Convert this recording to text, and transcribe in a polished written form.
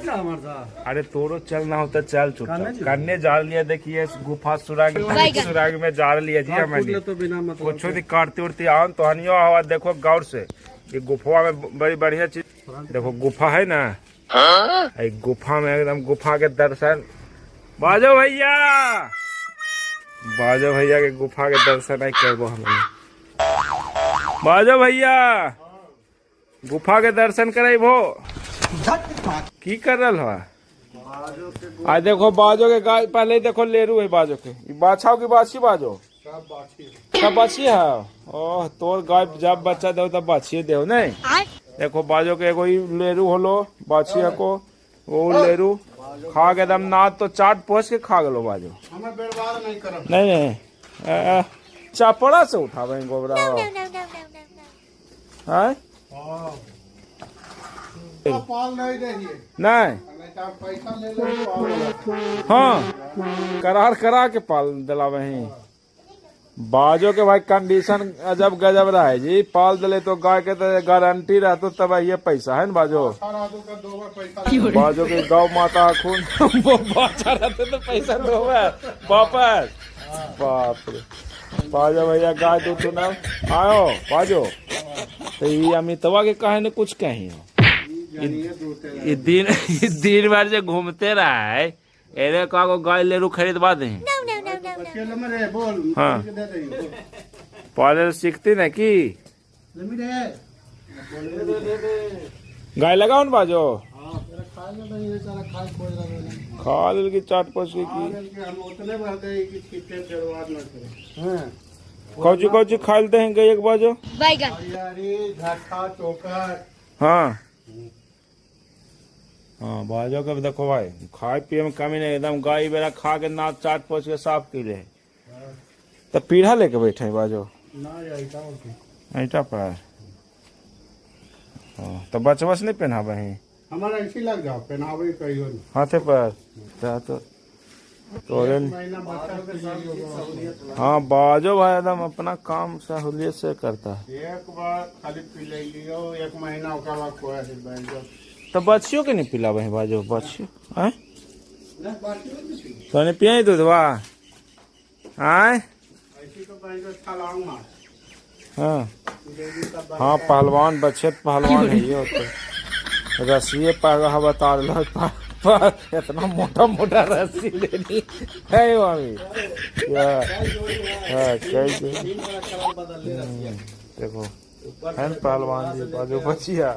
अरे तोरो चलना होता चल चुपचाप कन्ने जा लिया। देखिए गुफा सुरंग सुरंग में जा लिया जी हमनी। तो बिना मतलब कुछ भी काटती उड़ती आओ तो हनियो आवा। देखो गौर से ये गुफा में बड़ी बढ़िया चीज। देखो गुफा है ना, गुफा में एकदम गुफा के दर्शन। बाजो भैया, बाजो भैया के गुफा के दर्शन आई करबो हम। बाजो भैया गुफा के दर्शन करेबो। की कर रहल हो? आ देखो बाजो के गाय पहले देखो लेरू है बाजो के। ई बाछाओ की बाछी बाजो? सब बाछी है। ओह तोर गाय जब बच्चा दो तब बाछी दो नहीं। देखो बाजो के एगो ई लेरू होलो बाछी को वो लेरू खा के एकदम ना तो चाट पोस के खा गलो बाजो। हमें बर्बाद नहीं करब। नहीं नहीं, चापड़ा से उठावे गोबरा। हैं पाल नहीं रही। नहीं पैसा ले ले। हाँ करार करा के पाल दिलावे ही बाजो के। भाई कंडीशन अजब गजब रहा है जी। पाल दिले तो गाय के तो गारंटी रहतो तब ये पैसा है ना बाजो। बाजो के गौ माता खून वो बाचा रहते तो पैसा दो वापस। बाप रे बाजो भैया गाय दूध ना आयो बाजो तो ये अमितवा के कहे ने कुछ कही हो। ये दिन भर जो घूमते रहा है एरे का को गाय लेरू खरीदवा दे। हाँ पहले सीखती ना की गाय लगाओ ना बाजो। खा लेल की चाट पोस की कौची कौची खा लेते हैं गाय एक बाजो। हाँ हाँ बाजो के देखो भाई खाए पिए में कमी नहीं एकदम। गाय बेरा खा के नाच चाट पोछ के साफ की ले। तो पीढ़ा लेके बैठे हैं बाजो ईटा पर। हाँ, तो बचबस नहीं पहनावे हैं? हमारा ऐसी लग जाओ पहनावे कहियो नहीं। हाथे पर तो हाँ बाजो भाई एकदम अपना काम सहूलियत से करता है। एक बार खाली पी ले लियो एक महीना ओकरा बाद कोई है बैठ। तो बच्चियों के नहीं पिलावे हैं बाजो? बच्चियों हैं तो नहीं पिए दूधवा आए। हाँ हाँ पहलवान बच्चे पहलवान है ये होते रस्सी पर बता रहा पर इतना मोटा मोटा रस्सी लेनी है मामी। हाँ कई देखो है पहलवान जी बाजू बचिया।